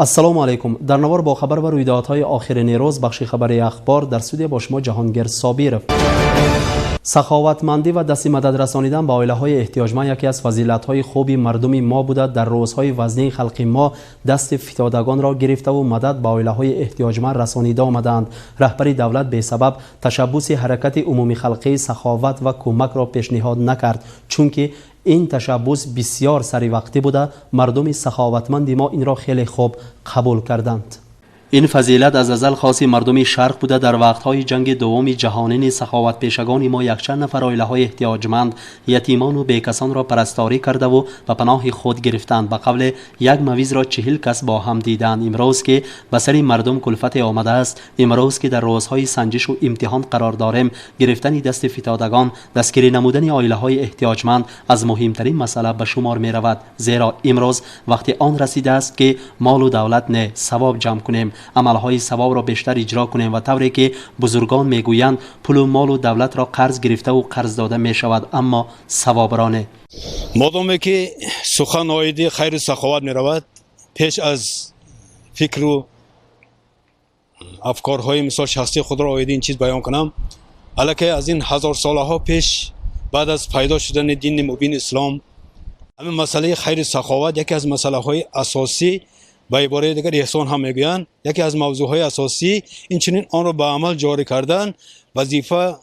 Ассалому алайкум. Дар навор бо хабар ва рӯйдодҳои охирини рӯз, бахши хабари ахбор, дар студия бо шумо Ҷаҳонгир Собиров. Саховатмандӣ ва дасти мадад расонидан ба оилаҳои эҳтиёҷманд яке аз фазилатҳои хуби мардуми мо буда, дар рӯзҳои вазнин халқи мо дасти фитодагонро гирифтаву мадад ба оилаҳои эҳтиёҷманд расонида омадаанд. Раҳбари давлат бесабаб ташаббуси ҳаракати умумихалқии саховат ва кӯмакро пешниҳод накард, чунки ин ташаббус бисёр саривақтӣ буда, мардуми саховатманди мо инро хеле хуб қабул карданд. Ин фазилат аз азал хоси мардуми шарқ буда, дар вақтҳои ҷанги дуввуми ҷаҳонӣ низ саховатпешагони мо якчанд нафар оилаҳои эҳтиёҷманд, ятимону бекасонро парасторӣ кардаву ба паноҳи худ гирифтанд. Ба қавле, як мавизро 40 кас бо ҳам диданд. Имрӯз ки ба сари мардум кулфате омадааст, имрӯз ки дар рӯзҳои санҷишу имтиҳон қарор дорем, гирифтани дасти фитодагон, дастгирӣ намудани оилаҳои эҳтиёҷманд аз муҳимтарин масъала ба шумор меравад, зеро имрӯз вақти он расидааст, ки молу давлат не, савоб ҷамъ кунем, амалҳои савобро бештар иҷро кунем. Ва тавре ки бузургон мегӯянд, пулу молу давлатро қарз гирифтаву қарз дода мешавад, аммо савобро не. Модоме ки сухан оиди хайру саховат меравад, пеш аз фикру афкорҳои мисол шахсии худро оиди ин чиз баён кунам, аллакай аз ин ҳазорсолаҳо пеш, баъд аз пайдо шудани дини мубини ислом, ҳамин масъалаи хайру саховат яке аз масъалаҳои асосӣ, ба ибораи дигар эҳсон ҳам мегӯянд, яке аз мавзӯъҳои асосӣ, инчунин онро ба амал ҷорӣ кардан вазифа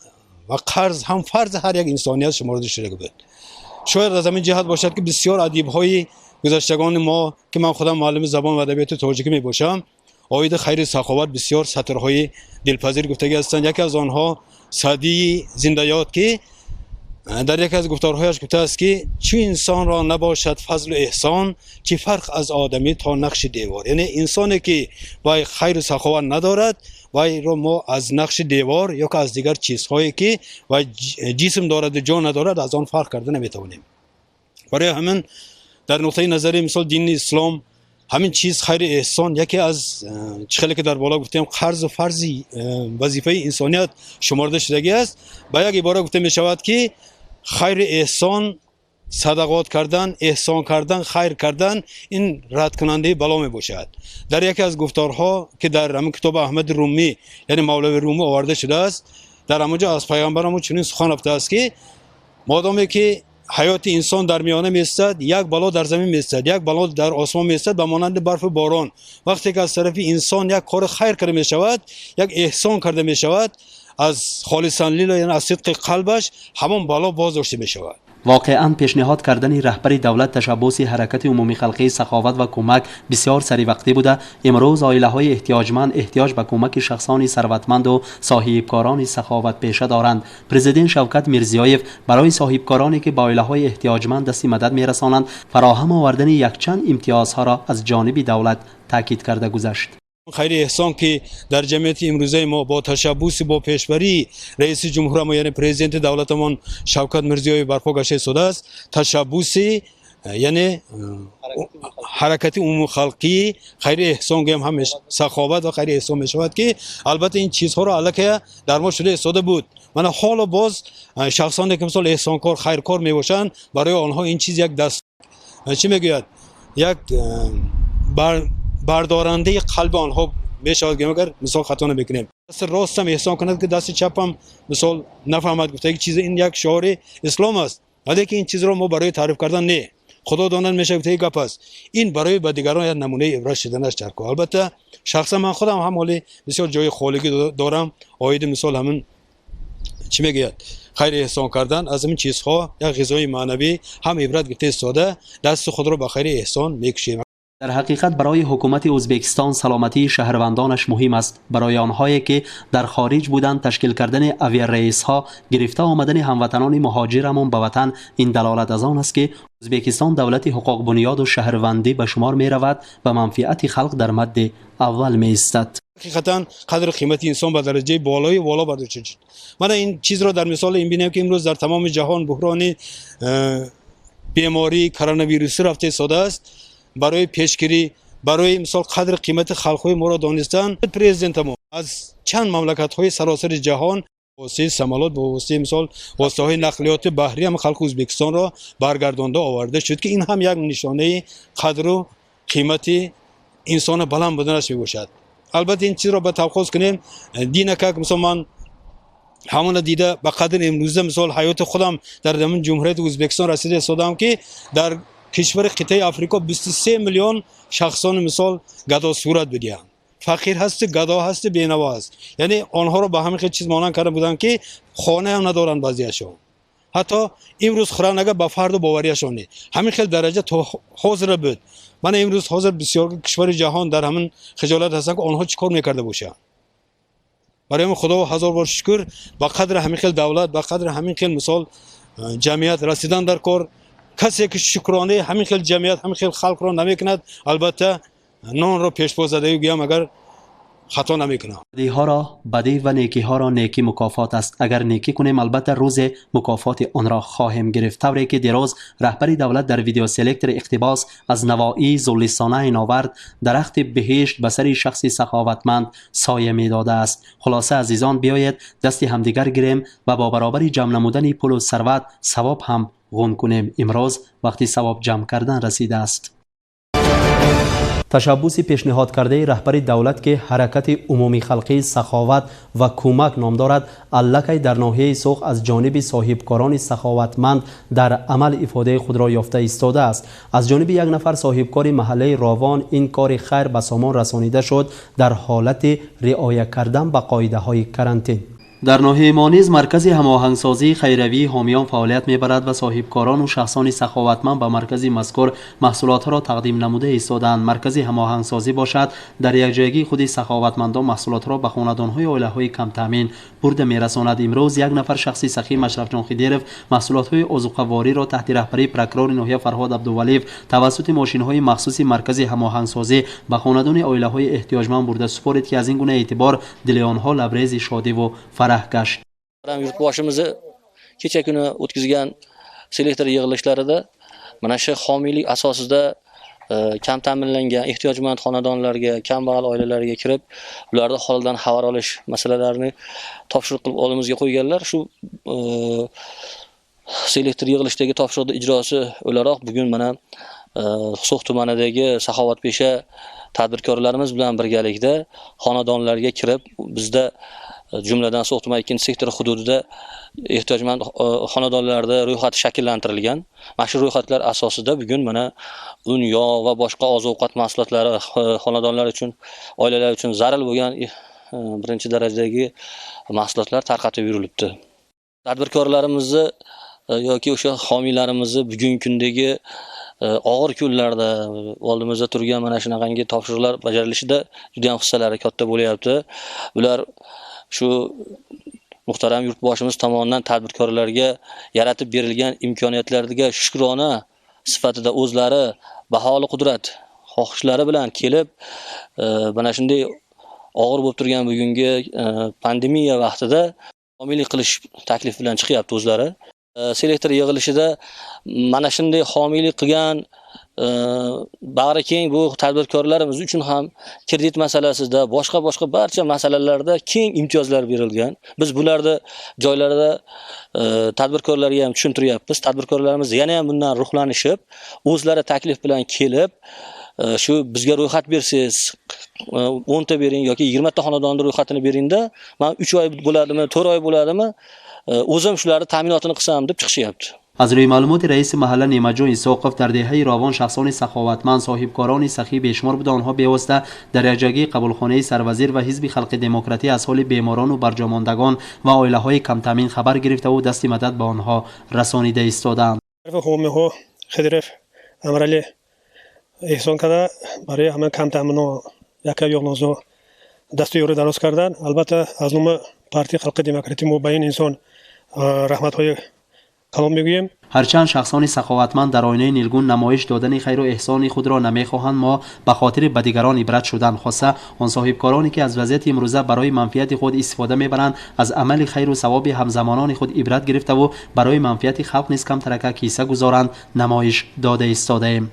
ва қарз ҳам фарзи ҳар як инсоният шуморда шуда буд. Шояд аз ҳамин ҷиҳат бошад, ки бисёр адибҳои гузаштагони мо, ки ман худам муаллими забон ва адабиёти тоҷикӣ мебошам, оиди хайру саховат бисёр сатрҳои дилпазир гуфтагӣ ҳастанд. Яке аз онҳо Саъдии зиндаёд, ки дар яке аз гуфторҳояш гуфтааст, ки чӣ инсонро набошад фазлу эҳсон, чӣ фарқ аз одамӣ то нақши девор. Яъне инсоне ки вай хайру саховат надорад, вайро мо аз нақши девор ё ки аз дигар чизҳое ки вай ҷисм дораду ҷон надорад, аз он фарқ карда наметавонем. Барои ҳамин дар нуқтаи назари мисол дини ислом ҳамин чиз, хайри эҳсон, яке аз, чӣ хеле ки дар боло гуфтем, қарзу фарзи вазифаи инсоният шуморда шудагӣ аст. Ба як ибора гуфта мешавад, ки хайри эҳсон, садақот кардан, эҳсон кардан, хайр кардан ин радкунандаи бало мебошад. Дар яке аз гуфторҳо, ки дар ҳамин китоби Аҳмади Румӣ, яъне Мавлави Румӣ, оварда шудааст, дар ҳамон ҷо аз пайғамбарамон чунин сухан рафтааст, ки модоме ки ҳаёти инсон дар миёна меистад, як бало дар замин меистад, як бало дар осмон меистад, ба монанди барфу борон. Вақте ки аз тарафи инсон як кори хайр карда мешавад, як эҳсон карда мешавад аз холисан лилла, яъне аз сидқи қалбаш, ҳамон бало боздошта мешавад. Воқеан, пешниҳод кардани раҳбари давлат ташаббуси ҳаракати умумихалқии саховат ва кӯмак бисёр саривақтӣ буда, имрӯз оилаҳои эҳтиёҷманд эҳтиёҷ ба кӯмаки шахсони сарватманду соҳибкорони саховатпеша доранд. Президент Шавкат Мирзиёев барои соҳибкороне, ки ба оилаҳои эҳтиёҷманд дасти мадад мерасонанд, фароҳам овардани якчанд имтиёзҳоро аз ҷониби давлат таъкид карда гузашт. Хайри эҳсон, ки дар ҷамъияти имрӯзаи мо бо ташаббуси, бо пешбарии раиси ҷумҳурамо, яъне президенти давлатамон Шавкат Мирзиёев, барпо гашта истодааст, ташаббуси, яъне ҳаракати умумихалқии хайри эҳсон гӯям ҳам, саховат ва хайри эҳсон мешавад, ки албатта ин чизҳоро аллакай дар мо шуда истода буд. Мана ҳоло боз шахсоне ки мисол эҳсонкор, хайркор мебошанд, барои онҳо ин чиз як даст, чӣ мегӯяд, як бардорандаи қалби онҳо мешавад, ки агар мисол хато намекунем, дасти ростам эҳсон кунад, ки дасти чапам мисол нафаҳмад, гуфтаги чиз, ин як шиори ислом аст. Валеки ин чизро мо барои таъриф кардан не, худо донад, мешавад, гуфтаги гап аст. Ин барои ба дигарон як намунаи ибрат шуданаш даркор. Албатта, шахсан ман худам ҳам ҳоли бисёр ҷои холигӣ дорам оиди мисол ҳамин, чӣ мегӯяд, хайри эҳсон кардан. Аз ҳамин чизҳо як ғизои маънавӣ ҳам ибрат гирифта истода, дасти худро ба хайри эҳсон мекушем. Дар ҳақиқат, барои ҳукумати Ӯзбекистон саломатии шаҳрвандонаш муҳим аст. Барои онҳое, ки дар хориҷ буданд, ташкил кардани авиарейсҳо, гирифта омадани ҳамватанони муҳоҷирамон ба ватан ин далолат аз он аст, ки Ӯзбекистон давлати ҳуқуқбунёду шаҳрвандӣ ба шумор меравад ва манфиати халқ дар мадди аввал меистад. Ҳақиқатан қадру қимати инсон ба дараҷаи болои боло бардошта шуд. Мана ин чизро дар мисоли ин бинем, ки имрӯз дар тамоми ҷаҳон буҳрони бемории коронавирусӣ рафта истодааст. Барои пешгирӣ, барои мисол қадри қимати халқҳои моро донистан, президентамо аз чанд мамлакатҳои саросари ҷаҳон воситаи самолёт, бо воситаи мисол воситаҳои нақлиёти баҳрӣ ҳам халқи Ӯзбекистонро баргардонда оварда шуд, ки ин ҳам як нишонаи қадру қимати инсона баланд буданаш мебошад. Албатта, ин чизро ба тавқуф кунем, дина как мисол ман ҳамона дида, ба қадри имрӯза, мисол, ҳаёти худам дар замин Ҷумҳурияти Ӯзбекистон расида истодам, ки дар кишвари қитъаи Африко 23 миллион шахсони, мисол, гадосурат будиянд, фақир ҳасту, гадо ҳасту, бенаво ҳаст. Яъне онҳоро ба ҳамин хел чиз монанд карда буданд, ки хонаам надоранд, баъзеашон ҳатто имрӯз хӯранд агар, ба фарду боварияшон не. Ҳамин хел дараҷа то ҳозира буд. Мана имрӯз ҳозир бисёр кишвари ҷаҳон дар ҳамин хиҷолат ҳастанд, ки онҳо чӣ кор мекарда бошанд. Барои ҳамин Худо ҳазор бор шукр, ба қадри ҳамин хел давлат, ба қадри ҳамин хел, мисол, ҷамъият расидан дар кор. Касе ки шукронаи ҳамин хел ҷамъият, ҳамин хел халқро намекунад, албатта, нонро пешпозадагӣ гӯям агар, хато намекунам. Бадиҳоро бадӣ ва некиҳоро некӣ мукофот аст. Агар некӣ кунем, албатта, рӯзе мукофоти онро хоҳем гирифт. Тавре ки дирӯз раҳбари давлат дар видеоселектор иқтибос аз Навоӣ Зуллисонайн овард, дарахти биҳишт ба сари шахси саховатманд соя медодааст. Хулоса, азизон, биёед, дасти ҳамдигар гирем ва бо баробари ҷамъ намудани пулу сарват савоб ҳам ғун кунем. Имрӯз вақти савоб ҷамъ кардан расидааст. Ташаббуси пешниҳодкардаи раҳбари давлат, ки Ҳаракати умумихалқии саховат ва кӯмак ном дорад, аллакай дар ноҳияи Суғд аз ҷониби соҳибкорони саховатманд дар амал ифодаи худро ёфта истодааст. Аз ҷониби як нафар соҳибкори маҳаллаи Ровон ин кори хайр ба сомон расонида шуд дар ҳолати риоя кардан ба қоидаҳои карантин. Дар ноҳияи мо низ маркази ҳамоҳангсозии хайравии ҳомиён фаъолият мебарад ва соҳибкорону шахсони саховатманд ба маркази мазкур маҳсулотҳоро тақдим намуда истодаанд. Маркази ҳамоҳангсозӣ бошад, дар якҷоягии худи саховатмандон маҳсулотҳоро ба хонадонҳои оилаҳои камтаъмин бурда мерасонад. Имрӯз як нафар шахси сахӣ, Машрафҷон Хидиров, маҳсулотҳои озуқавориро таҳти раҳбарии прокурори ноҳия Фарҳод Абдувалиев тавассути мошинҳои махсуси маркази ҳамоҳангсозӣ ба хонадони оилаҳои эҳтиёҷманд бурда супорид, ки аз ин гуна эътибор дили онҳо лабрези шодиву фараҳ гашт. Yurtboshimizni kecha kuni o'tkazgan selektor yig'ilishlarida mana shu homiylik asosida kam ta'minlangan ehtiyojmand xonadonlarga, kambag'al oilalarga kirib, ularni holidan xabar olish masalalarini topshiriq qilib oldimizga qo'yganlar. Shu selektor yig'ilishidagi topshiriqni ijrosi o'laroq bugun mana So'x tumanidagi saxovatpesha tadbirkorlarimiz bilan birgalikda xonadonlarga kirib, bizda, jumladan, So'x tuman ikkinchi sektor hududida ehtiyojmand xonadonlarda ro'yxati shakllantirilgan. Mana shu ro'yxatlar asosida bugun mana un, yog' va boshqa oziq ovqat mahsulotlari, xonadonlar uchun, oilalar uchun zarur bo'lgan birinchi darajadagi mahsulotlar tarqatib yurilibdi. Tadbirkorlarimizni yoki o'sha homiylarimizni bugungi kundagi og'ir kunlarda oldimizda turgan mana shunaqangi topshiriqlar bajarilishida juda ham hissalari katta bo'lyapti. Ular shu muhtaram yurtboshimiz tomonidan tadbirkorlarga yaratib berilgan imkoniyatlarga shukrona sifatida o'zlari baholi qudrat xohishlari bilan kelib, mana shunday og'ir bo'lib turgan bugungi pandemiya vaqtida homiylik qilish taklif bilan chiqyapti o'zlari. Selektor yig'ilishida mana shunday homiylik qilgan bag'ri keng bu tadbirkorlarimiz uchun ham kredit masalasida, boshqa boshqa barcha masalalarda keng imtiyozlar berilgan. Biz bularni joylarda tadbirkorlarga ham tushuntiryapmiz. Tadbirkorlarimiz yana ham bundan ruhlanishib, o'zlari taklif bilan kelib, shu bizga ro'yxat bersangiz, 10 ta bering yoki 20 ta xonadonni ro'yxatini beringda, man 3 oy bo'ladimi, 4 oy bo'ladimi, o'zim shularni ta'minotini qilsam deb chiqishyapti. Аз рӯи маълумоти раиси маҳалла Неъматҷон Исоқов, дар деҳаи Ровон шахсони саховатманд, соҳибкорони сахӣ бешумор буда, онҳо бевосита дар якҷоягии қабулхонаи сарвазир ва Ҳизби халқи демократӣ аз ҳоли беморону барҷомондагон ва оилаҳои камтаъмин хабар гирифтаву дасти мадад ба онҳо расонида истодаанд. Ҳомиҳо Хидирев Амралӣ эҳсон карда, барои ҳама камтаъмино яка ёғнозо дасту ёрӣ дароз карданд. Албатта, аз номи Партияи халқи демократӣ мо ба ин инсон раҳматҳои калом мегӯем. Ҳарчанд шахсони саховатманд дар оинаи нилгун намоиш додани хайру эҳсони худро намехоҳанд, мо ба хотири ба дигарон ибрат шудан, хоса он соҳибкороне, ки аз вазъияти имрӯза барои манфиати худ истифода мебаранд, аз амали хайру савоби ҳамзамонони худ ибрат гирифтаву барои манфиати халқ низ камтарака киса гузоранд, намоиш дода истодаем.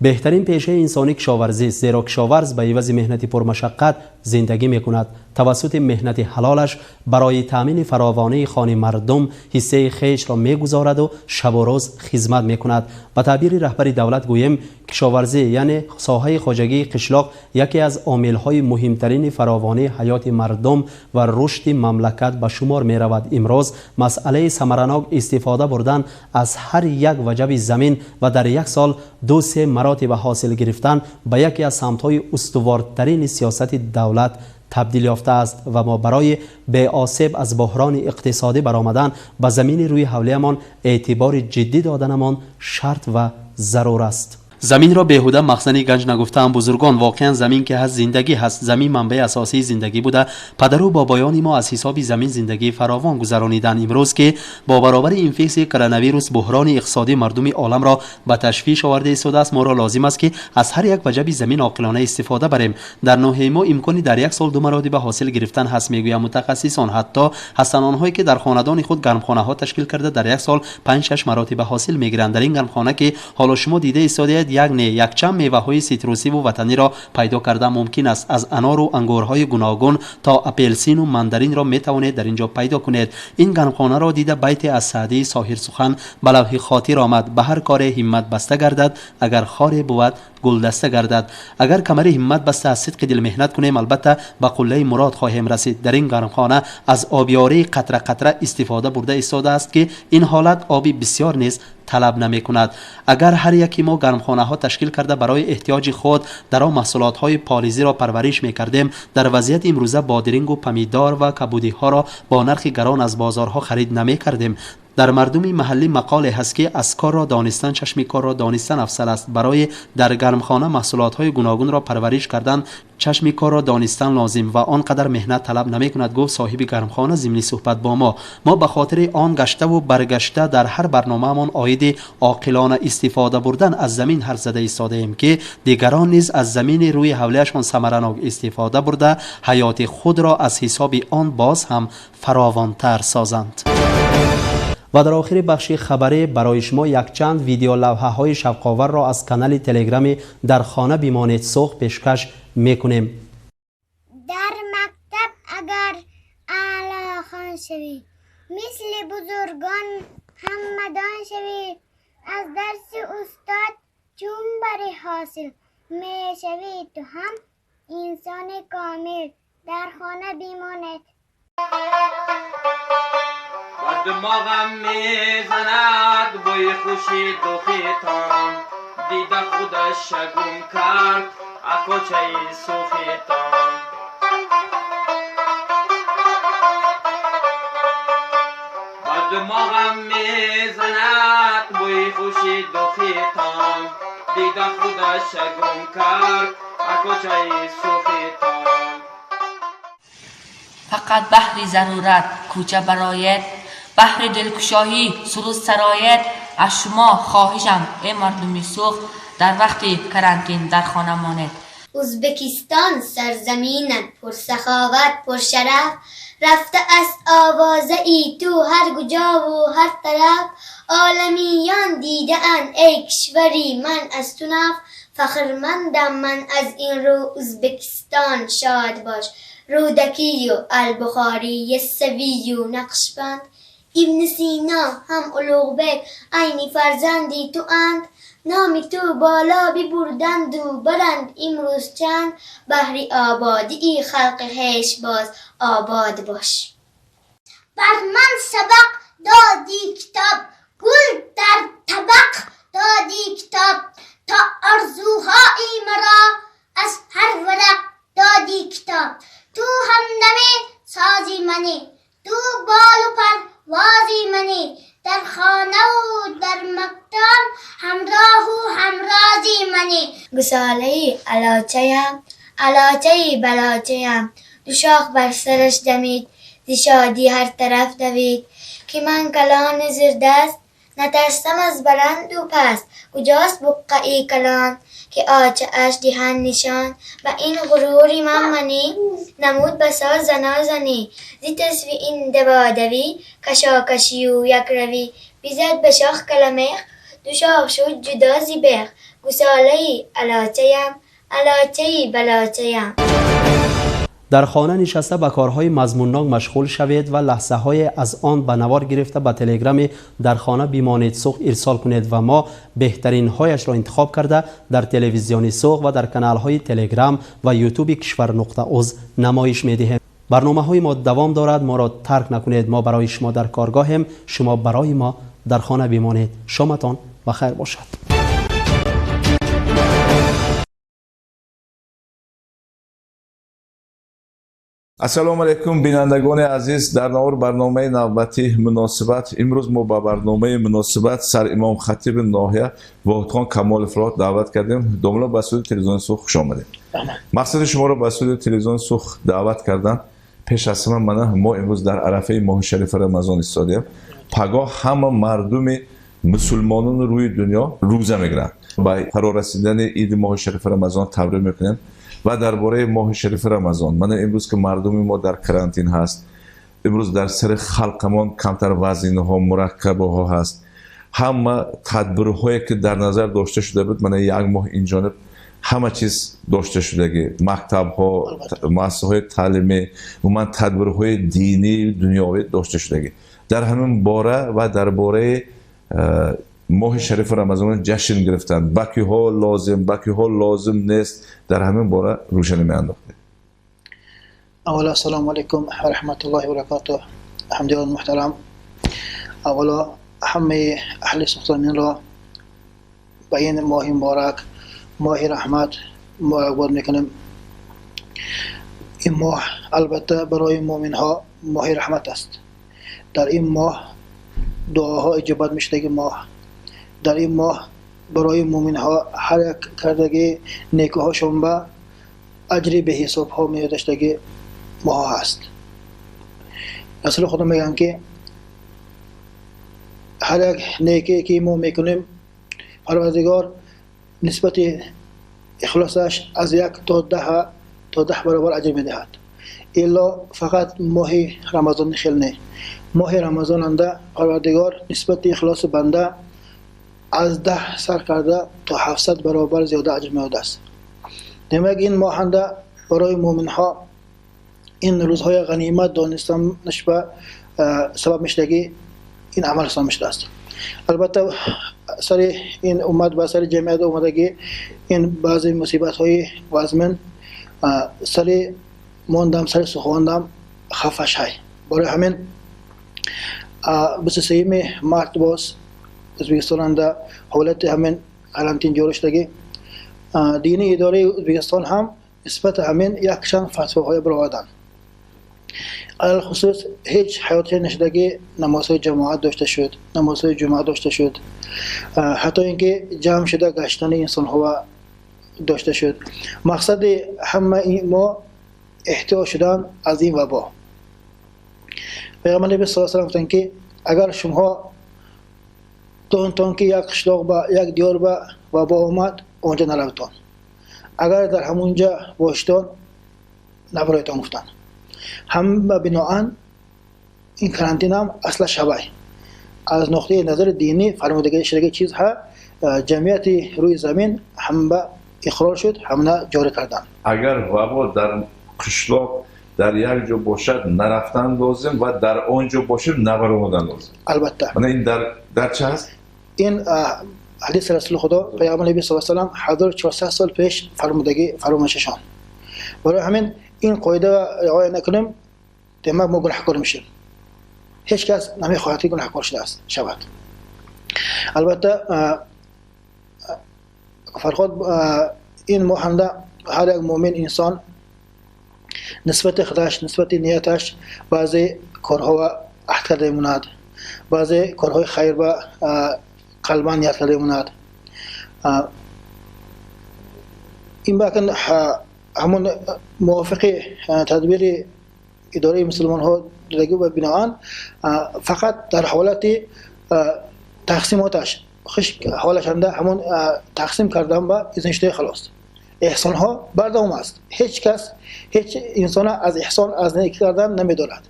Беҳтарин пешаи инсонӣ кишоварзист, зеро кишоварз ба ивази меҳнати пурмашаққат зиндагӣ мекунад. Тавассути меҳнати ҳалолаш барои таъмини фаровонии хони мардум ҳиссаи хешро мегузораду шабу рӯз хизмат мекунад. Ба таъбири раҳбари давлат гӯем, Кишоварзӣ, яъне соҳаи хоҷагии қишлоқ, яке аз омилҳои муҳимтарини фаровонии ҳаёти мардум ва рушди мамлакат ба шумор меравад. Имрӯз масъалаи самаранок истифода бурдан аз ҳар як ваҷаби замин ва дар як сол 2-3 маротиба ҳосил гирифтан ба яке аз самтҳои устувортарини сиёсати давлат табдил ёфтааст ва мо барои беосеб аз буҳрони иқтисодӣ баромадан ба замини рӯи ҳавлиямон эътибори ҷиддӣ доданамон шарт ва зарур аст. Заминро беҳуда махзани ганҷ нагуфтаам бузургон. Воқеан замин ки ҳаст, зиндагӣ ҳаст. Замин манбаи асосии зиндагӣ буда, падару бобоёни мо аз ҳисоби замин зиндагии фаровон гузарониданд. Имрӯз ки бо баробари инфексияи коронавирус буҳрони иқтисодӣ мардуми оламро ба ташвиш оварда истодааст, моро лозим аст ки аз ҳар як ваҷаби замин оқилона истифода барем. Дар ноҳияи мо имкони дар як сол 2 маротиба ҳосил гирифтан ҳаст, мегӯянд мутахассисон. Ҳатто ҳастанд онҳое ки дар хонадони худ гармхонаҳо ташкил карда дар як сол 5-6 маротиба ҳосил мегиранд. Дар ин гармхона ки ҳоло шумо дида истодаед, як не якчанд меваҳои ситрусиву ватаниро пайдо кардан мумкин аст. Аз анору ангурҳои гуногун то апелсину мандаринро метавонед дар ин ҷо пайдо кунед. Ин гармхонаро дида байте аз Саъдии соҳирсухан ба лавҳи хотир омад: ба ҳар коре ҳиммат баста гардад, агар хоре бувад гулдаста гардад. Агар камари ҳиммат баста аз сидқи дил меҳнат кунем, албатта ба қуллаи мурод хоҳем расид. Дар ин гармхона аз обёрии қатра қатра истифода бурда истодааст ки ин ҳолат оби бисёр низ талаб намекунад. Агар ҳар яки мо гармхонаҳо ташкил карда барои эҳтиёҷи худ дар он маҳсулотҳои полизиро парвариш мекардем, дар вазъияти имрӯза бодирингу помидор ва кабудиҳоро бо нархи гарон аз бозорҳо харид намекардем. Дар мардуми маҳаллӣ мақоле ҳаст ки аз корро донистан чашми корро донистан афзал аст. Барои дар гармхона маҳсулотҳои гуногунро парвариш кардан чашми корро донистан лозим ва он қадар меҳнат талаб намекунад, гуфт соҳиби гармхона зимни суҳбат бо мо. Мо ба хотири он гаштаву баргашта дар ҳар барномаамон оиди оқилона истифода бурдан аз замин ҳарф зада истодаем ки дигарон низ аз замини рӯи ҳавлиашон самаранок истифода бурда ҳаёти худро аз ҳисоби он боз ҳам фаровонтар созанд. Ва дар охири бахши хабарӣ барои шумо якчанд видеолавҳаҳои шавқоварро аз канали телеграми «Дар хона бимонед Суғд» пешкаш мекунем. Дар мактаб агар аълохон шавӣ, мисли бузургон ҳамадон шавӣ, аз дарси устод чун бари ҳосил мешавӣ, ту ҳам инсони комил. Дар хона бимонед. Ба димоғам мезанад бӯи хуши духитон, дида худаша гум кард акочаи сухитон. Ба димоғам мезанад бӯи хуши духитон, дида худаша гум кард акочаи сухитон. Фақат баҳри зарурат кӯча бароед, баҳри дилкушоӣ суруд сароед. Аз шумо хоҳишам, эй мардуми Суғд, дар вақти карантин дар хона монед. Узбекистон сарзаминат пурсаховат, пуршараф, рафта аст овозаи ту ҳар куҷову ҳар тараф. Оламиён дидаанд, эй кишвари ман, аз ту наф. Фахрмандам ман аз ин рӯ, Узбекистон шод бош. Рӯдакию Албухорӣ, Яссавию Нақшбанд, Ибни Сино ҳам Улуғбек айни фарзанди туанд. Номи ту боло бибурданду баранд имрӯз чанд, баҳри ободии халқи хеш боз обод бош. Бар ман сабақ доди китоб, гул дар табақ доди китоб, то орзуҳои маро аз ҳар варақ доди китоб. Ту ҳамдами сози манӣ, ту болу парвози манӣ, дар хонаву дар мактаб ҳамроҳу ҳамрози манӣ. Гусолаи алочаям, алочаи балочаям, ду шох бар сараш дамид, зи шодӣ ҳар тараф давид. Ки ман калони зирдаст, натарсам аз баланду паст, куҷост буққаи калон, ки очааш диҳанд нишон. Ба ин ғурури ман манӣ, намуд басо занозанӣ, зи тасви ин даводавӣ, кашокашию якравӣ. Бизад ба шох каламех, ду шох шуд ҷудо зи бех. Гусолаи алочаям, алочаи балочаям. Дар хона нишаста ба корҳои мазмуннок машғул шавед ва лаҳзаҳое аз он ба навор гирифта ба телеграми дар хона бимонед Суғд ирсол кунед ва мо беҳтаринҳояшро интихоб карда дар телевизиони Суғд ва дар каналҳои телеграм ва ютуби кишвар.уз намоиш медиҳем. Барномаҳои мо давом дорад, моро тарк накунед. Мо барои шумо дар коргоҳем, шумо барои мо дар хона бимонед. Шоматон ба хайр бошад. Ассалому алайкум, бинандагони азиз. Дар навор барномаи навбатии муносибат. Имрӯз мо ба барномаи муносибат саримом хатиби ноҳия Воҳидхон Камоловро даъват кардем. Домла, ба студияи телевизиони Суғд хуш омадед. Мақсади шуморо ба студияи телевизиони Суғд даъват кардан пеш аз ҳама мана мо имрӯз дар арафаи моҳи шарифи Рамазон истодем. Пагоҳ ҳама мардуми мусулмонони рӯи дунё рӯза мегиранд. Ба фарорасидани иди моҳи шарифи Рамазон табрик мекунем. Ва дар бораи моҳи шарифи Рамазон, мана имрӯз ки мардуми мо дар карантин ҳаст, имрӯз дар сари халқамон камтар вазинаҳо, мураккабаҳо ҳаст. Ҳама тадбирҳое ки дар назар дошта шуда буд, мана як моҳ инҷониб ҳама чиз дошта шудагӣ, мактабҳо, муассисаҳои таълимӣ, умуман тадбирҳои динӣ, дунёвӣ дошта шудагӣ. Дар ҳамин бора ва дар бораи моҳи шарифи Рамазон ҷашн гирифтанд, ба киҳо лозим, ба киҳо лозим нест, дар ҳамин бора рӯшанӣ меандохтед. Аввало ассалому алайкум ва раҳматуллоҳи ва баракотуҳ. Ҳамдиёрони муҳтарам, аввало ҳамаи аҳли суғдзаминро ба ин моҳи муборак, моҳи раҳмат муборакбод мекунем. Ин моҳ албатта барои муъминҳо моҳи раҳмат аст. Дар ин моҳ дуоҳо иҷобат мешудаги моҳ. Дар ин моҳ барои муъминҳо ҳар як кардаги некуҳошон ба аҷри беҳисобҳо меёдаштаги моҳ ҳаст. Расули Худо мегӯянд ки ҳар як некие ки мо мекунем, Парвардигор нисбати ихлосаш аз 1 то 10 баробар аҷр медиҳад. Илло фақат моҳи Рамазон хел не. Моҳи Рамазон анда Парвардигор нисбати ихлоси банда аз 10 сар карда то 700 баробар зиёда аҷр меёдааст. Демак ин моҳанда барои муъминҳо ин рӯзҳои ғанимат донистанаш ба сабаб мешудагӣ ин амал ҳисоб мешудааст. Албатта сари ин уммат ба сари ҷамъият омадагӣ ин баъзе мусибатҳои вазмин сари мондам, сари сухондам хафаш ҳай. Барои ҳамин 23 март боз Ӯзбекистонда ҳолати ҳамин карантин ҷорӣ шудагӣ. Динии идораи Ӯзбекистон ҳам нисбати ҳамин якчанд фатвоҳое бароварданд. Алалхусус ҳеҷ ҳаёти нашудагӣ намозҳои ҷамоат дошта шуд, намозҳои ҷумъа дошта шуд, ҳатто ин ки ҷамъ шуда гаштани инсонҳо дошта шуд. Мақсади ҳамаи мо эҳтиёт шудан аз ин вабо. Пайғамбари саллаллоҳу алайҳи васаллам гуфтанд ки агар шумоҳо донтон ки як қишлоқ ба як диёр ба вабо омад, онҷа наравтон. Агар дар ҳамунҷа бошитон, набароятон гуфтанд. Ҳама биноан ин карантин ҳам аслаш ҳавай. Аз нуқтаи назари динӣ фармудагӣ шудаги чизҳа ҷамъияти рӯи замин ҳама иқрор шуд, ҳамна ҷорӣ карданд. Агар вабо дар қишлоқ дар як ҷо бошад, нарафтан лозим ва дар он ҷо бошад, набаромадан лозим. Албатта. Мана ин дар чӣ ҳаст? Ин ҳадиси Расули Худо Пайғамбари Набӣ саллаллоҳу алайҳи васаллам 1400 сол пеш фармудагӣ фармоишашон. Барои ҳамин ин қоидаро риоя накунем, демак мо гунаҳкор мешавем. Ҳеҷ кас намехоҳад ки гунаҳкор шудааст шавад. Албатта Фарҳод, ин моҳанда ҳар як муъмин инсон нисбати худаш, нисбати нияташ баъзе корҳоро аҳд карда мемонад, баъзе корҳои хайр ба қалбан ният карда мемонад. Ин бакн ҳамон мувофиқи тадбири идораи мусулмонҳо додагӣ ва биноан фақат дар ҳолати тақсимоташ хушк ҳолашанда ҳамон тақсим кардан ба изн шудаи халос. Эҳсонҳо бардавом аст. Ҳеҷ кас, ҳеҷ инсона аз эҳсон, аз некӣ кардан намедорад.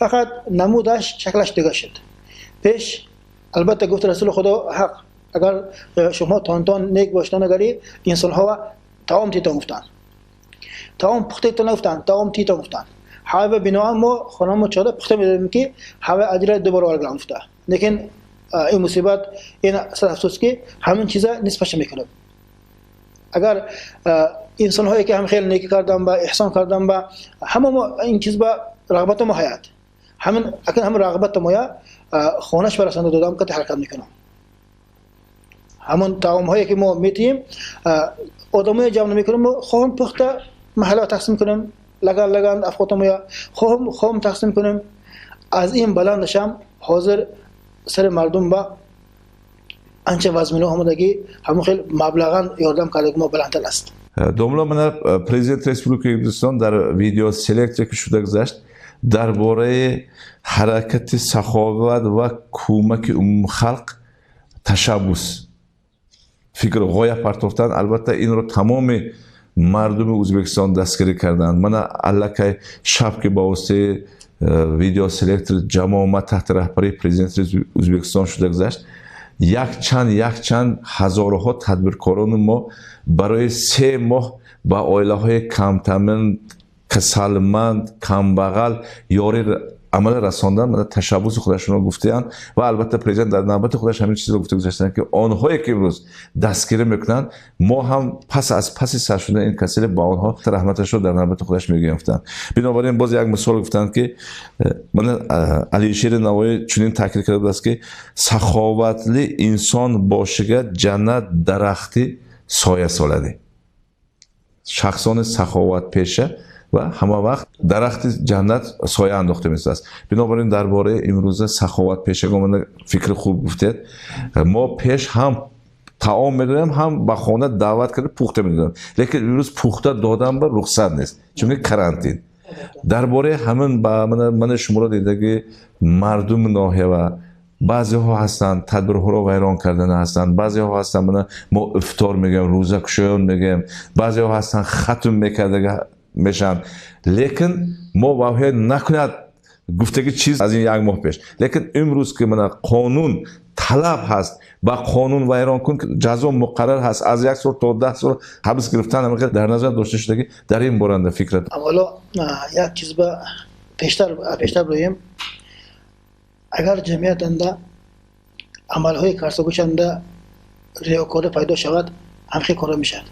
Фақат намудаш, шаклаш дига шуд. Пеш албатта гуфт Расули Худо ҳақ, агар шумо тонтон нек бошед, агари инсонҳо таом титон гуфтанд. Таом пухта то нагуфтанд, таом ти то гуфтанд. Ҳава биноан мо хонамо чода пухта медодем ки ҳава аҷра ду баробар гирам гуфта. Лекин ин мусибат, ин сад афсӯс ки ҳамин чиза нисфаша мекунад. Агар инсонҳое ки ҳам хеле некӣ кардан ба эҳсон кардан ба ҳама мо ин чиз ба рағбати мо ҳаят. Ҳамин акн ҳам рағбати моя хонаш барасонда додам ки ҳаракат мекунам. Ҳамон таомҳое ки мо метиҳем одамоя ҷамъ намекунем, мо хоҳем пухта маҳалла тақсим кунем, лаган лаган афқота моя хоҳем тақсим кунем. Аз ин баландашам ҳозир сари мардум ба анча вазмино омадагӣ ҳамон хел маблаған ёрдам кардаги мо баландтар аст. Домла, мана президент Республикаи Ӯзбекистон дар видеоселекция ки шуда гузашт дар бораи ҳаракати саховат ва кӯмаки умумхалқ ташаббус фикр ғоя партофтанд. Албатта инро тамоми мардуми Ӯзбекистон дастгирӣ карданд. Мана аллакай шаб ки ба воситаи видеоселектор ҷамоат таҳти раҳбарии президенти Ӯзбекистон шуда гузашт, якчанд ҳазорҳо тадбиркорони мо барои 3 моҳ ба оилаҳои камтамин, касалманд, камбағал ёрӣ амал расондан мана ташаббуси худашонро гуфтаанд. Ва албатта президент дар навбати худаш ҳамин чизро гуфта гузаштанд ки онҳое ки имрӯз дастгирӣ мекунанд, мо ҳам пас аз паси сар шудани ин касалӣ ба онҳо раҳматашро дар навбати худаш мегӯем гуфтанд. Бинобар ин боз як мисол гуфтанд ки мана Алишери Навоӣ чунин таъкид карда будааст ки саховатли инсон бошига ҷаннат дарахти соя солади. Шахсони саховатпеша ва ҳама вақт дарахти ҷаннат соя андохта мешудааст. Бинобар ин дар бораи имрӯза саховатпешагон мана фикри хуб гуфтед. Мо пеш ҳам таом медодем, ҳам ба хона даъват карда пухта медодем. Лекин имрӯз пухта додан ба рухсат нест, чунки карантин. Дар бораи ҳамин ба мана шуморо дидаги мардуми ноҳия ва баъзеҳо ҳастанд тадбирҳоро вайрон кардана ҳастанд, баъзеҳо ҳастанд мана мо ифтор мегӯем, рӯзакушоён мегӯем, баъзеҳо ҳастанд хатм мекардага мешаванд. Лекин мо ваҳия накунад гуфтаги чиз аз ин як моҳ пеш. Лекин имрӯз ки мана қонун талаб ҳаст, ба қонун вайрон кун ҷазо муқаррар ҳаст, аз 1 сол то 10 сол ҳабс гирифтан ҳамин дар назар дошта шудаги дар ин боранда фикрат. Аввало як чиз ба пештар бигӯем, агар ҷамъиятанда амалҳои карсогӯшанда риёкорӣ пайдо шавад, ҳамхел кора мешавад.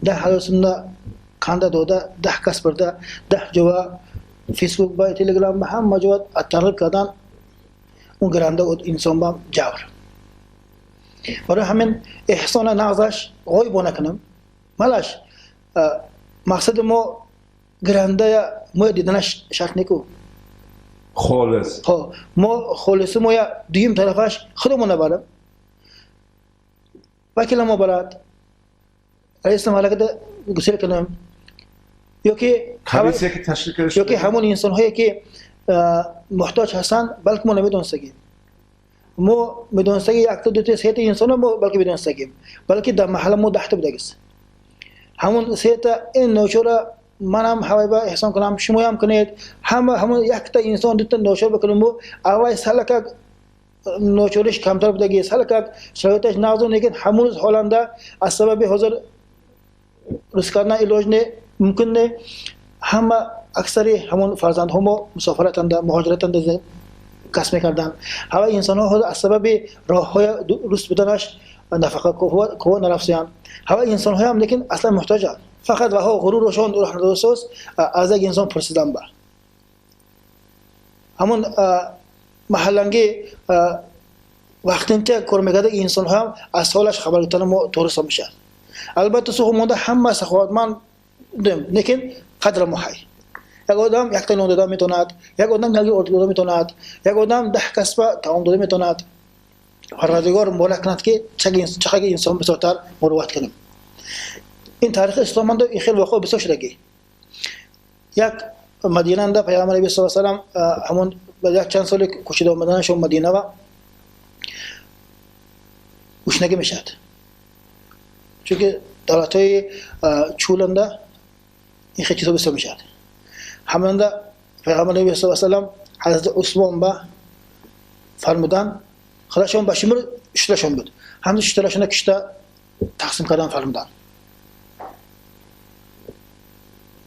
10 ҳазор сумна қанда дода, 10 кас бурда, 10 ҷова фейсбук ба телеграм ба ҳама ҷова тарғиб кардан, он гиранда инсон ба ҷавр. Барои ҳамин эҳсона нағзаш ғоибо накунам. Малаш мақсади мо гирандая мо диданаш шарт неку. Холис. Мо холиси моя дуюм тарафаш худамон набарам. Вакила мо барад. Раиси маҳаллакада гусел кунам. Ёки ҳамон инсонҳое ки муҳтоҷ ҳастанд, балки мо намедонистагим. Мо медонистаги якта, дута, сета инсонро мо балки медонистагим. Балки дар маҳалла мо 10 та будагист. Ҳамон сета ин ночора манам ҳавайба эҳсон кунам, шумоям кунед. Ҳама ҳамон якта инсон дута ночор бикунем, мо аввай салакак ночориш камтар будаги, салакак шароиташ нағзу, лекин ҳамон рӯз ҳоланда аз сабаби ҳозир рӯз кардан илоҷ не, мумкин не. Ҳама аксари ҳамон фарзандҳо мо мусофиратанда, муҳоҷиратанда касб мекарданд. Ҳама инсонҳо ҳозир аз сабаби роҳҳои дуруст буданаш нафақа кува нарафтиянд. Ҳама инсонҳоям лекин аслан муҳтоҷанд. Фақат ваҳо ғурурашон роҳ надорсоз аз як инсон пурсидан ба. Ҳамон маҳалланги вақтинча кор мекардаги инсонҳоям аз ҳолаш хабар гирифтани мо тоғри ҳисоб мешавад. Албатта суғ монда ҳама саховатманд дем, лекин қадра мо ҳай. Як одам якта нон дода метавонад, як одам як орд дода метавонад, як одам 10 касба таом дода метавонад. Парвардигор муборак кунад ки чақаги инсон бисёртар мурувват кунем. Ин таърихи исломанда ин хел воқеа бисёр шудагӣ. Як мадинанда пайғамбар наби саллаллоҳу алайҳи васаллам ҳамон як чанд соли кӯчида омаданашон Мадина ва гушнагӣ мешавад. Чунки давлатҳои чӯланда ин хел чизҳо бисёр мешавад. Ҳамонда пайғамбар наби саллаллоҳу алайҳи васаллам ҳазрати Усмон ба фармуданд, худашон ба шумур шутрашон буд. Ҳамин шутрашонро кишта тақсим кардан фармуданд.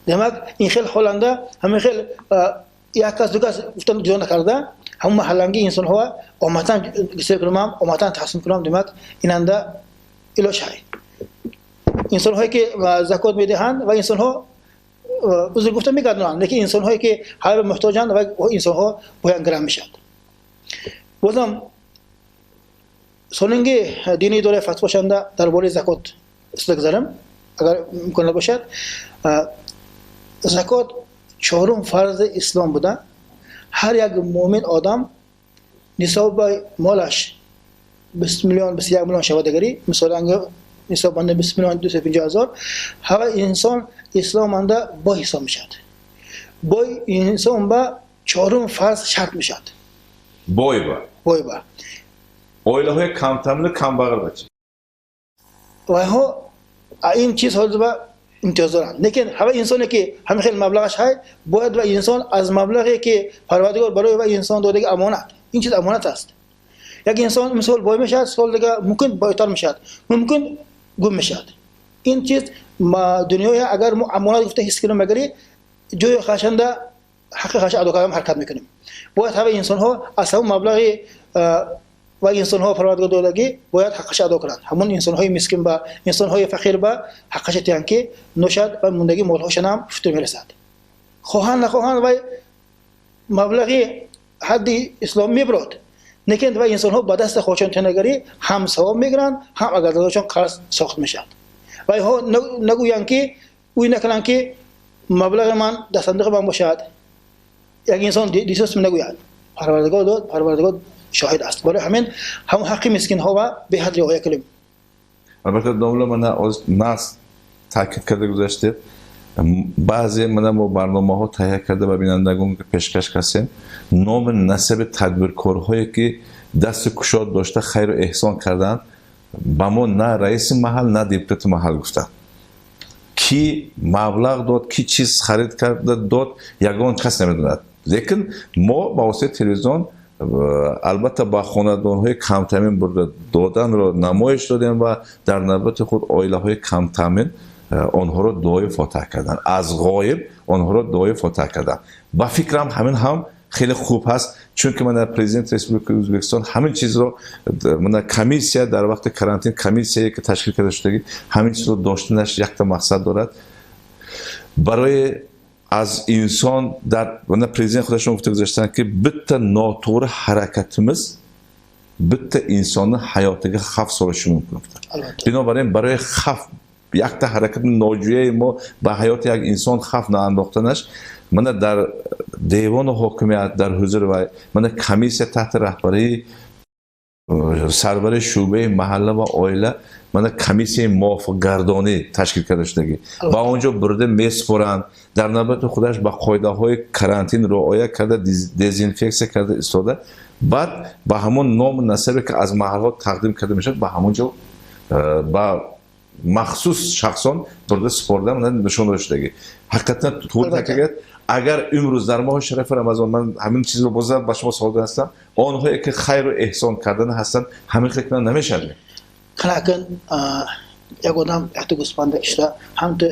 Демак ин хел ҳоланда ҳамин хел як кас ду кас гуфтан ҷудо накарда ҳамон маҳалланги инсонҳо оматан гисел кунам, оматан тақсим кунам. Демак инанда илоҷ ҳай. Инсонҳое ки закот медиҳанд ва инсонҳо узр гуфта мегардонанд, лекин инсонҳое ки ҳар муҳтоҷанд ва инсонҳо бояд гирам мешавад. Бозам сонинги дини идораи фатвошанда дар бораи закот устуда гузарам, агар имкон бошад. Закот чорум фарзи ислом буда. Ҳар як муъмин одам нисоби молаш 20 миллион, 21 миллион шавад, дигари мисол нисоб банда 20 миллион 250 ҳазор, ҳар инсон исломанда бой ҳисоб мешавад. Бой инсон ба чорум фарз шарт мешавад. Бой ба? Бой ба. Оилаҳои камтамину камбағал ба чӣ? Вайҳо ин чиз ҳозир ба имтиёз доранд. Лекин ҳама инсоне ки ҳамин хел маблағаш ҳай, бояд ва инсон аз маблағе ки Парвардигор барои ва инсон додаги амонат, ин чиз амонат аст. Як инсон мисол бой мешавад, сол дига мумкин бойтар мешавад, мумкин гум мешавад. Ин чиз дунёя агар мо амонат гуфта ҳис кунем, агари ҷои хашанда ҳаққи хаша адо кардан ҳаракат мекунем. Бояд ҳама инсонҳо аз ҳамон маблағи ва инсонҳо Парвардигор додагӣ бояд ҳаққаша адо кунанд. Ҳамон инсонҳои мискин ба инсонҳои фақир ба ҳаққаша тиҳанд, ки ношад ва мондагӣ молҳошон ҳам футур мерасад. Хоҳанд нахоҳанд вай маблағи ҳадди ислом мебурад, лекин ва инсонҳо ба дасти худшон тинагарӣ ҳам савоб мегиранд, ҳам агар додашон қарз сохт мешавад. Вайҳо нагӯянд ки ӯй накунанд ки маблағи ман дар сандуқи ман бошад. Як инсон дисос нагӯяд. Парвардигор дод, Парвардигор шоҳид аст. Барои ҳамин ҳамон ҳаққи мискинҳо ва беҳад риоя кунем. Албатта домла мана нас таъкид карда гузаштед. Баъзе мана мо барномаҳо таҳия карда ба бинандагон пешкаш кардем. Номи насаби тадбиркорҳое ки дасти кушод дошта хайру эҳсон карданд, ба мо на раиси маҳал, на депутати маҳал гуфтанд. Ки маблағ дод, ки чиз харид карда дод, ягон кас намедонад. Лекин мо ба воситаи телевизион албатта ба хонадонҳои камтамин бурда доданро намоиш додем ва дар навбати худ оилаҳои камтамин онҳоро дуои фотиҳа карданд. Аз ғоиб онҳоро дуои фотиҳа карданд. Ба фикрам ҳамин ҳам хеле хуб ҳаст, чунки мана президент Республикаи Ӯзбекистон ҳамин чизро мана комиссия дар вақти карантин комиссияе ки ташкил карда шудагӣ ҳамин чизро доштанаш якта мақсад дорад барои аз инсон дар мана президент худашон гуфта гузаштанд ки bitta noto'g'ri harakatimiz bitta insonni hayotiga xavf solishi mumkin. Binobar ин барои xavf якта ҳаракати ноҷӯяи мо ба ҳаёти як инсон хавф наандохтанаш мана дар девону ҳокимият дар ҳузур ва мана комиссия таҳти раҳбарии сарвари шӯъбаи маҳалла ва оила мана комиссияи мувофиқгардонӣ ташкил карда шудагӣ ба он ҷо бурда месупоранд. Дар навбати худаш ба қоидаҳои карантин риоя карда, дезинфексия карда истода, баъд ба ҳамон ному насабе ки аз маҳалҳо тақдим карда мешавад, ба ҳамон ҷо ба махсус шахсон бурда супорда нишон дода шудагӣ. Ҳақиқатан туғри таъкид. Агар имрӯз дар моҳи шарафи Рамазон ман ҳамин чизро боз ба шумо савол ҳастам, онҳое ки хайру эҳсон кардан ҳастанд, ҳамин хел кунанд намешавад. Қанакан як одам якта гӯспанда кишта ҳамто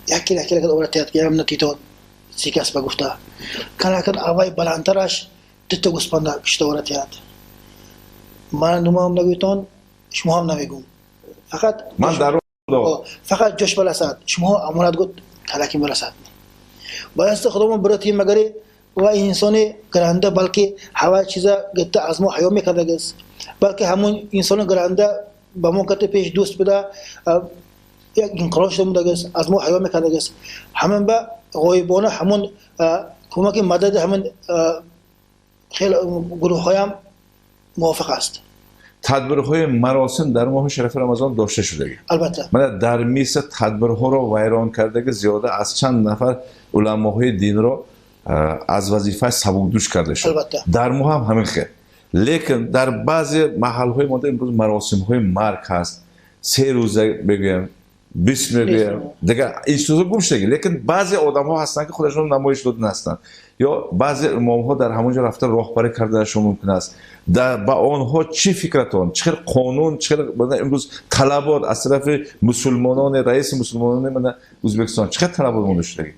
як кила кила овард ки ям натито сикас ба гуфта. Қанакан авай баландтараш дута гӯспанда кишта овард. Ман нумам нагӯйтон, шумо ҳам намегӯм. Фақат ман дар фақат ҷош барасад, шумо амонат гуфт талаки барасад. Бояст худомон биратим магари ва инсони гаранда, балки ҳава чиза гитта аз мо ҳаё мекардагист, балки ҳамон инсони гаранда ба мо кати пеш дӯст буда як инқилоб шуда будагист, аз мо ҳаё мекардагист. Ҳамин ба ғоибона ҳамон кӯмаки мадади ҳамин хеле гурӯҳҳоям мувофиқ аст. Тадбирҳои маросим дар моҳи шарафи Рамазон дошта шудагӣ. Албатта. Мана дар Миср тадбирҳоро вайрон кардаги зиёда аз чанд нафар уламоҳои динро аз вазифаи сабукдӯш карда шуд. Албатта. Дар мо ҳам ҳамин хел. Лекин дар баъзе маҳалҳои мо имрӯз маросимҳои марг ҳаст. 3 рӯза бигӯем, 20 мегӯям, дигар ин чизҳо гум шудаги. Лекин баъзе одамҳо ҳастанд, ки худашон намоиш дода ҳастанд, ё баъзе имомҳо дар ҳамон ҷо рафта роҳбарӣ карданашон мумкин аст. Ба онҳо чӣ фикратон, чӣ хел қонун, чӣ хел имрӯз талабот аз тарафи мусулмонони, раиси мусулмонони мана Ӯзбекистон чӣ хел талабот монда шудаги?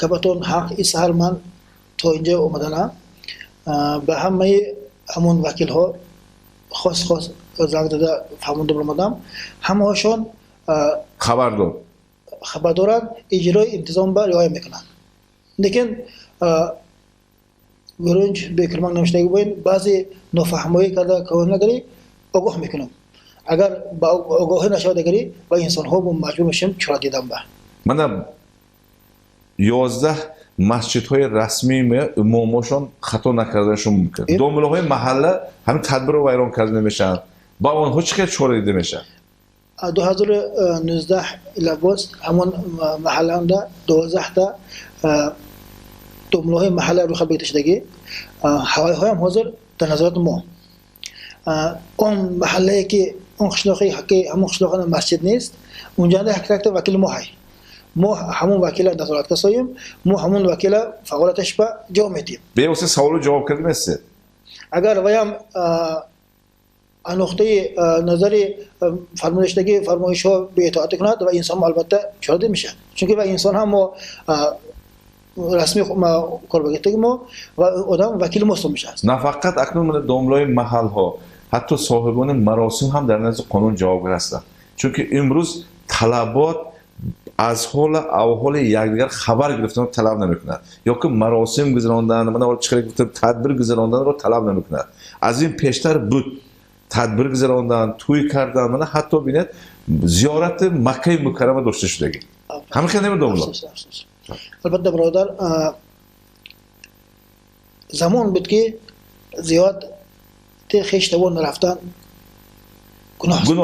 Кабатон ҳақ, ин саҳар ман то инҷо омаданам ба ҳамаи ҳамон вакилҳо хос хос занг дода фаҳмонда баромадам. Ҳамаҳошон хабардор хабар доранд, иҷрои интизом ба риоя мекунанд. Лекин гурунҷ бекирмак навиштагӣ боин баъзе нофаҳмоӣ карда каоннагарӣ огоҳ мекунам. Агар ба огоҳӣ нашавад агарӣ ба инсонҳо мо маҷбур мешавем чора дидан ба. Мана 11 масҷидҳои расмии имомошон хато накарданашон мумкин. Домуллоҳои маҳалла ҳамин тадбирро вайрон карда намешаванд. Ба онҳо чӣ хел чора дида мешавад? 2019 илабоз ҳамон маҳалланда 12 та домуллоҳои маҳалла рӯйхат гирифта шудагӣ. Ҳавайҳоям ҳозир дар назорати мо. Он маҳаллае ки он қишлоқе ки ҳамон қишлоқана масҷид нест, унҷанда якта вакили мо ҳай. Мо ҳамон вакила назорат касоем, мо ҳамон вакила фаъолияташ ба ҷавоб медиҳем. Бевосита саволу ҷавоб карда местед? Агар ваям нуқтаи назари фармоиштагӣ фармоишҳо беитоатӣ кунад ва инсон албатта чора дида мешавад, чунки ва инсон ҳам мо расмӣ корбагиртаги мо ва одам вакили мо ҳисоб мешавад. На фақат акнун мана домлои маҳалҳо, ҳатто соҳибони маросим ҳам дар назди қонун ҷавобгар ҳастанд, чунки имрӯз талабот аз ҳола авҳоли якдигар хабар гирифтанро талаб намекунад, ё ки маросим гузарондан, мана ҳол чӣ хел гуфтам, тадбир гузаронданро талаб намекунад. Аз ин пештар буд тадбир гузарондан, тӯй кардан, мана ҳатто бинед зиёрати Маккаи Мукаррама дошта шудагӣ. Ҳамин хел намедонам. Албатта бародар, замон буд ки зиёрати хештавон нарафтан гуноҳ буд.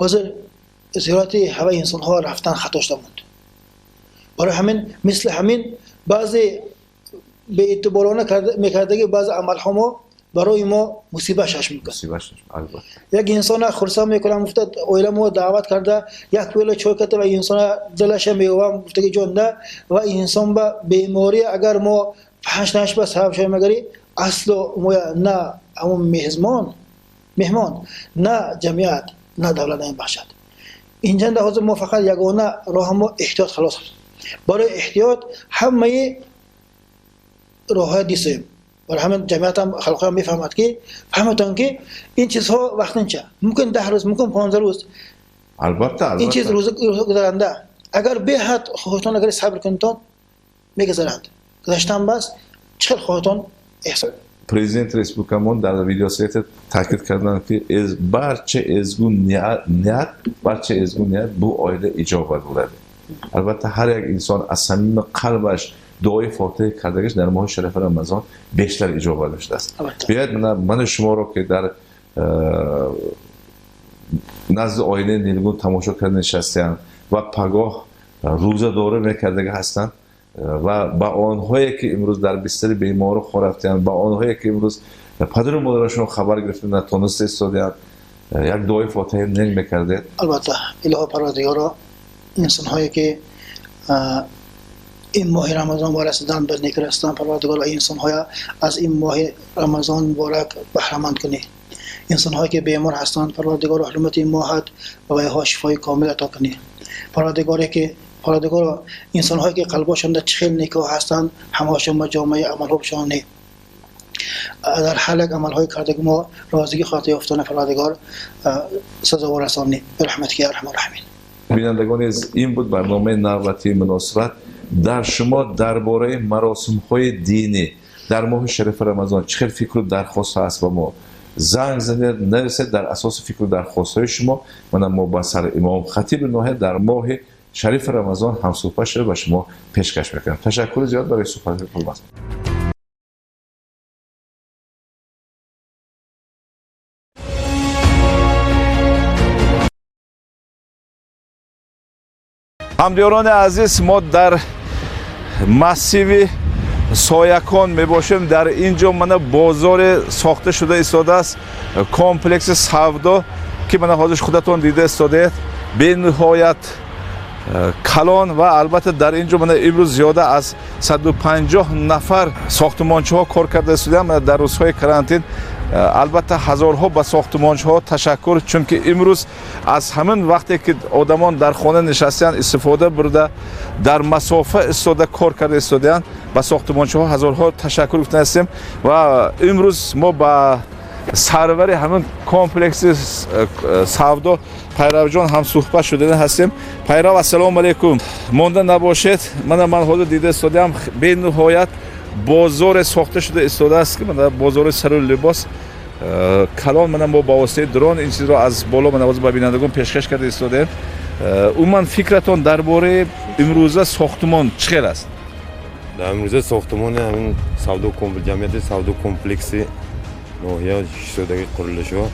Ҳозир зиёрати ҳамаи инсонҳо рафтан хато шуда монд. Барои ҳамин мисли ҳамин баъзе беэътиборона мекардагӣ баъзе амалҳо мо барои мо мусибат шаш мекунад. Як инсона хурсанд мекунам, гуфта оила мо даъват карда, як пиёла чой карда ва инсона дилаша меёвам, гуфтаги ҷон на, ва инсон ба беморӣ агар мо панҷ ба сабаб шавем агари асло мо на ҳамон меҳмон, на ҷамъият, на давлат намебахшад. Инҷанда ҳозир мо фақат ягона роҳ мо эҳтиёт халос. Барои эҳтиёт ҳамаи роҳҳоя дисоем. Барои ҳамин ҷамъият ҳам халқҳоям мефаҳмад ки фаҳматон ки ин чизҳо вақтинча, мумкин 10 рӯз, мумкин 15 рӯз. Албатта, ин чиз рӯз гузаранда. Агар беҳад хоҳтон агар сабр кунтон мегузаранд. Гузаштан бас чӣ хел хоҳтон эҳсон. Президент республикамон дар видеосвете таъкид карданд ки барча эзгу ният бу оила иҷобат bo'ladi. Албатта ҳар як инсон аз самими қалбаш дуои фотиҳа кардагиш дар моҳи шарафи Рамазон бештар иҷобат мешудааст. Биёед мана шуморо ки дар назди оилаи Нилгун тамошо карда нишастаанд ва пагоҳ рӯзадорӣ мекардаги ҳастанд ва ба онҳое ки имрӯз дар бистари бемору хор рафтаанд, ба онҳое ки имрӯз падару модарашон хабар гирифта натониста истодаанд, як дуои фотиҳа нек мекардед. Албатта, илоҳо Парвардигоро, инсонҳое ки ин моҳи Рамазон муборак расидан ба некӣ расидан, Парвардигоро инсонҳоя аз ин моҳи Рамазон муборак баҳраманд кунӣ. Инсонҳое ки бемор ҳастанд, Парвардигоро ҳурмати ин моҳат ба вайҳо шифои комил ато кунӣ. Парвардигоро инсонҳое ки қалбошон дар чӣ хел никоҳ ҳастанд, ҳамаашон ба ҷомеаи амалҳо бишонӣ. Дар ҳар як амалҳои кардаги мо розигӣ хоҳад ёфтана Парвардигор сазовор расонӣ. Бирахматика я арҳамар роҳимин. Бинандагони азиз, ин буд барномаи навбатии муносибат. Дар шумо дар бораи маросимҳои динӣ дар моҳи шарифи Рамазон чӣ хел фикру дархостҳо аст ба мо занг занед, нависед. Дар асоси фикру дархостҳои шумо мана мо ба сар имом хатиби ноҳия дар моҳи шарифи Рамазон ҳамсӯҳбат шуда ба шумо пешкаш мекунам. Ташаккури зиёд барои суҳбати пурмазмун. Ҳамдиёрони азиз, мо дар массиви Соякон мебошем. Дар ин ҷо мана бозоре сохта шуда истодааст, комплекси савдо ки мана ҳозир худатон дида истодаед. Бениҳоят калон ва албатта дар ин ҷо мана имрӯз зиёда аз 150 нафар сохтмончиҳо кор карда истодаанд дар рӯзҳои карантин. Албатта ҳазорҳо ба сохтмончиҳо ташаккур, чунки имрӯз аз ҳамин вақте ки одамон дар хона нишастаанд истифода бурда, дар масофа истода кор карда истодаанд. Ба сохтмончиҳо ҳазорҳо ташаккур гуфта ҳастем ва имрӯз мо ба сарвари ҳамин комплекси савдо Пайравҷон ҳамсуҳбат шуда ҳастем. Пайрав, ассалому алайкум, монда набошед. Мана ман ҳозир дида истодаам, бениҳоят бозоре сохта шуда истодааст, ки мана бозори сару либос калон. Мана мо ба воситаи дрон ин чизро аз боло мана ҳозир ба бинандагон пешкаш карда истодаем. Умуман фикратон дар бораи имрӯза сохтмон чӣ хел аст? Дар имрӯза сохтмони ҳамин савдо ҷамъияти савдо комплекси ноҳия шудаги qурилишҳо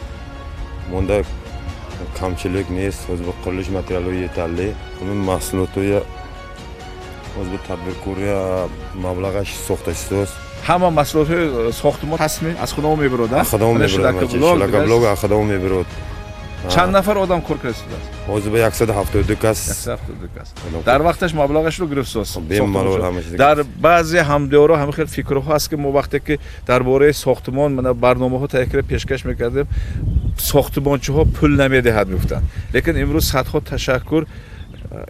монда камчилик нест. Ҳозир qурилиш материалҳои yetarli, ҳамин маҳсулотҳои ҳозир тадбиркория маблағаш сохта шудааст. Ҳама маҳсулотҳои сохтмон ҳастми аз худамо мебарод? Аз худамо мебарод, шлакоблок аз худамо мебарод. Чанд нафар одам кор карда истодааст? Ҳозир ба 172 кас. 172 кас. Дар вақташ маблағашро гирифтааст. Бемалол ҳамааш. Дар баъзе ҳамдиёрҳо ҳамин хел фикрҳо ҳаст, ки мо вақте ки дар бораи сохтмон мана барномаҳо таҳия карда пешкаш мекардем, сохтмончиҳо пул намедиҳад мегуфтанд. Лекин имрӯз садҳо ташаккур,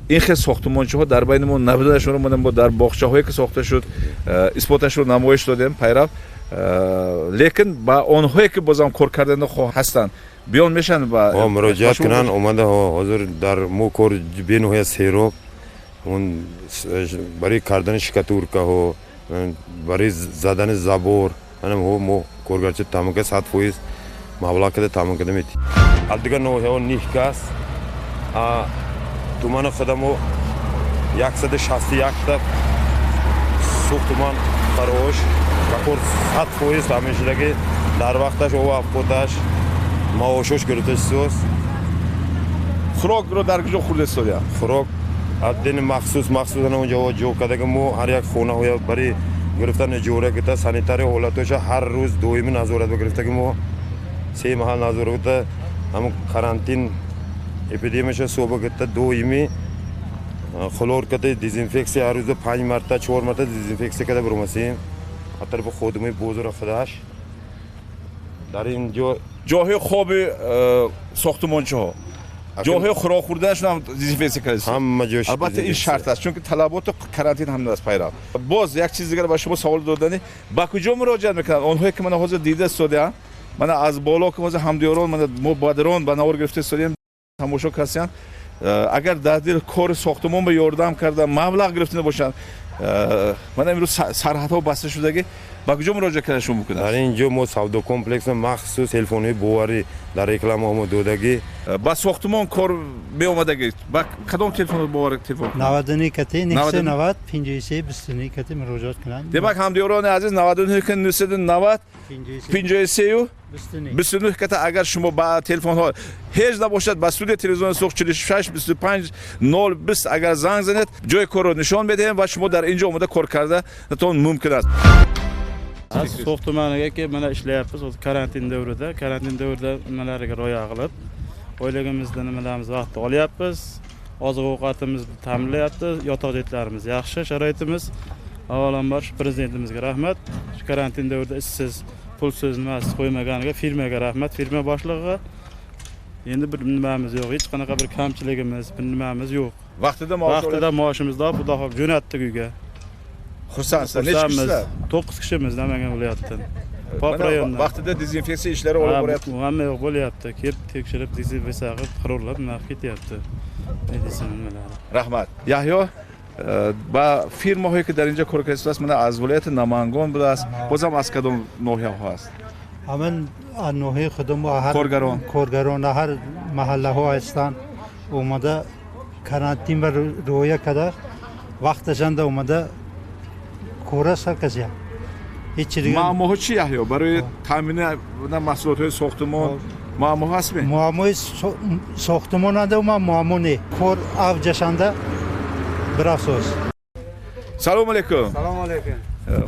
ин хел сохтмончиҳо дар байни мо набуданашонро мана мо дар боғчаҳое ки сохта шуд исботашро намоиш додем, Пайрав. Лекин ба онҳое ки бозам кор кардани ҳастанд биён мешаванд ба муроҷиат кунанд, омада ҳозир дар мо кор бениҳоят сероб, он барои кардани штукатуркаҳо, барои задани забор, мо коргарчи таъмин карда 100% маблағ карда таъмин карда метиҳем. Аз дигар ноҳияҳо 9 кас, тумани худамо 161 та сохтмон фарош ва кор 100% таъмин шудагӣ, дар вақташ ова афқоташ маошош гирифта шудааст. Хӯрокро дар куҷо хӯрда истодаям? Хӯрок аз дини махсус махсусан онҷо ҷо кардаги мо ҳар як хонаҳоя барои гирифтани иҷора гирифта санитари ҳолатоша ҳар рӯз доимӣ назорат ба гирифтаги мо се маҳал назорат гирифта, ҳамун карантин эпидемияша суҳба гирифта доимӣ хлор карда дезинфексия ҳар рӯза 5 марта 4 марта дезинфексия карда биромасем аз тарафи ходимои бозора худаш. Дар ин ҷо ҷоҳои хоби сохтмончиҳо, ҷоҳои хӯрок хӯрданашон ҳам дезинфексия карда, ҳама ҷош. Албатта ин шарт аст, чунки талаботи карантин ҳам аст. Пайрав, боз як чиз дигар ба шумо савол додани, ба куҷо муроҷиат мекунанд онҳое ки мана ҳозир дида истодаанд, мана аз боло ки ҳозир ҳамдиёрон мана мо ба дрон ба навор гирифта истодаем тамошо карданд, агар дар дил кори сохтмон ба ёрдам карда маблағ гирифта бошанд, мана имрӯз сарҳадҳо баста шудагӣ, ба куҷо муроҷиат карда мумкин аст? Дар ин ҷо мо савдо комплекс махсус телефонҳои боварӣ дар рекламаҳо мо додагӣ. Ба сохтмон кор меомадагӣ ба кадом телефон боварӣ телефон? 99 кати 990 53 29 кати муроҷиат кунанд. Демак ҳамдиёрони азиз, 99 990 53 29 ката агар шумо ба телефонҳо ҳеҷ набошад, ба студияи телевизиони Суғд 46 25 020 агар занг занед, ҷои корро нишон медиҳем ва шумо дар ин ҷо омода кор карданатон мумкин аст. So'x tumaniga kelib mana ishlayapmiz. Hozir karantin davrida, karantin davrida nimalariga rioya qilib, oyligimizni nimalarimiz vaqtida olyapmiz, oziq-ovqatimizni ta'minlayapti, yotoq joylarimiz yaxshi, sharoitimiz. Avvalambor shu prezidentimizga rahmat. Shu karantin davrida ishsiz, pulsiz nimasiz qo'ymaganiga firmaga rahmat, firma boshlig'iga. Endi bir nimamiz yo'q, hech qanaqa bir kamchiligimiz, bir nimamiz yo'q. Vaqtida maosh vaqtida maoshimizni olib, Xudo xohlasa jo'natdik uyga. Xursandsiz? Necha kishilar? 9 kishimiz Namangan viloyatidan. Pop rayonidan. Vaqtida dezinfeksiya ishlari olib boryapti. Hamma yo'q bo'lyapti. Kelib tekshirib, dezinfeksiya qilib, xlorlab nima ketyapti. Meditsina nimalari. Rahmat. Yahyo, ба фирмаҳое ки дар инҷо кор кардааст, мана аз вилояти Намангон будааст, бозам аз кадом ноҳияҳо ҳаст? Ҳамин аз ноҳияи худам ҳар коргарон ҳар маҳаллаҳо ҳастанд, омада карантин ба риоя карда, вақташанда омада кора сар касия. Муаммоҳо чи, Яҳё? Барои таъмини маҳсулотҳои сохтмон муаммо ҳастми? Муаммои сохтмон анда муаммо не. Кор авҷашанда bir afsus. Салом алейкум. Салом алейкум.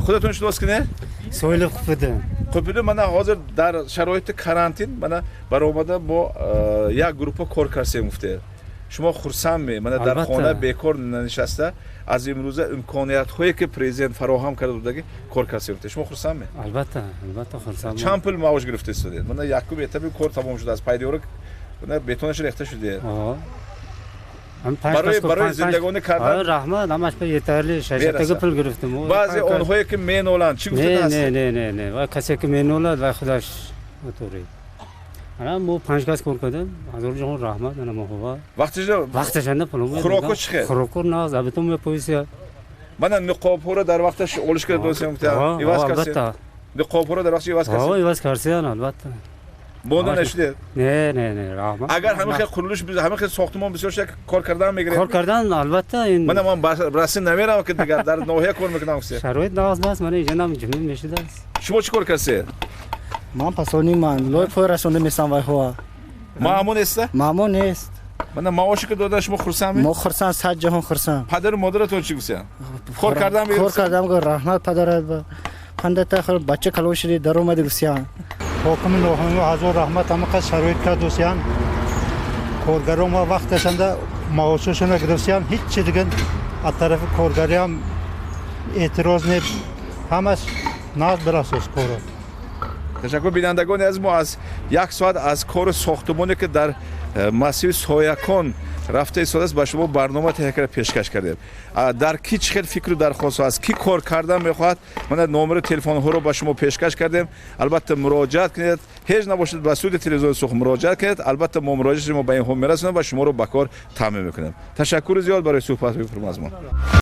Худатон шинос кунед? Сойлов Qutbiddin. Qutbiddin, mana hozir дар шароити карантин mana баромада бо як группа кор кардем гуфтед. Шумо хурсанд ме? Мана дар хона бекор нанишаста, аз имрӯза имкониятҳое ки президент фароҳам карда будаги кор кардед. Шумо хурсанд ме? Албатта, албатта хурсанд. Чанд пул маош гирифта истодед? Мана якум этапи кор тамом шудааст. Пайдёра мана бетонаш рехта шудед. Барои зиндагонӣ кардан раҳмат, ҳамаш ба yetarli. Шашатага пул гирифтем. Баъзе онҳое ки меноланд, чӣ гуфта ҳастед? Не, не, не, не. Ва касе ки менолад, вай худаш натурӣ. Ана мо 5 кас кор кардем. Ҳазор ҷаҳон раҳмат, ана мо вақташанда пул. Хӯроко чӣ хел? Хӯроко нағз, албатта мепоисия. Мана ниқобҳоро дар вақташ олишка досем, иваз кардем. Ниқобҳоро дар вақташ иваз кардем. Иваз кардем, албатта. Монда нашудед? Не, не, не, раҳмат. Агар ҳамин хел қурилиш, ҳамин хел сохтмон бисёр шуда, кор кардан мегиред? Кор кардан, албатта. Мана ман Россия намеравам, ки дигар дар ноҳия кор мекунам. Шароит нағз аст, мана инҷа ҷумин мешудааст. Шумо чӣ кор кардед? Ман пасони ман лой пой расонда местам вайҳоа. Маъмун неста? Маъмун нест. Мана маоше ки додан шумо хурсанд? Мо хурсанд, сад ҷаҳон хурсанд. Падару модаратон чӣ гуфтанд? Кор кардан кор кардам, раҳмат падарат ба пандата хор бача калон шуди даромади гуфтиян. Ҳокими ноҳия ҳазор раҳмат, ҳамақа шароит кардусиян. Коргарон ма вақташанда маошашона гирифтиян, ҳеҷ чи дигар аз тарафи коргариам эътироз не, ҳамаш нағз бирасоз коро. Ташаккур бинандагони азиз, мо аз як соат аз кори сохтмоне ки дар массиви Соякон рафта истодааст ба шумо барнома таҳия карда пешкаш кардем. Дар ки чӣ хел фикру дархостҳо аст, ки кор кардан мехоҳад, мана номери телефонҳоро ба шумо пешкаш кардем. Албатта муроҷиат кунед, ҳеҷ набошад ба суди телевизиони Сух муроҷиат кунед. Албатта мо муроҷиати шумо ба инҳо мерасонем ва шуморо ба кор таъмин мекунем. Ташаккури зиёд барои суҳбатҳои пурмазмун.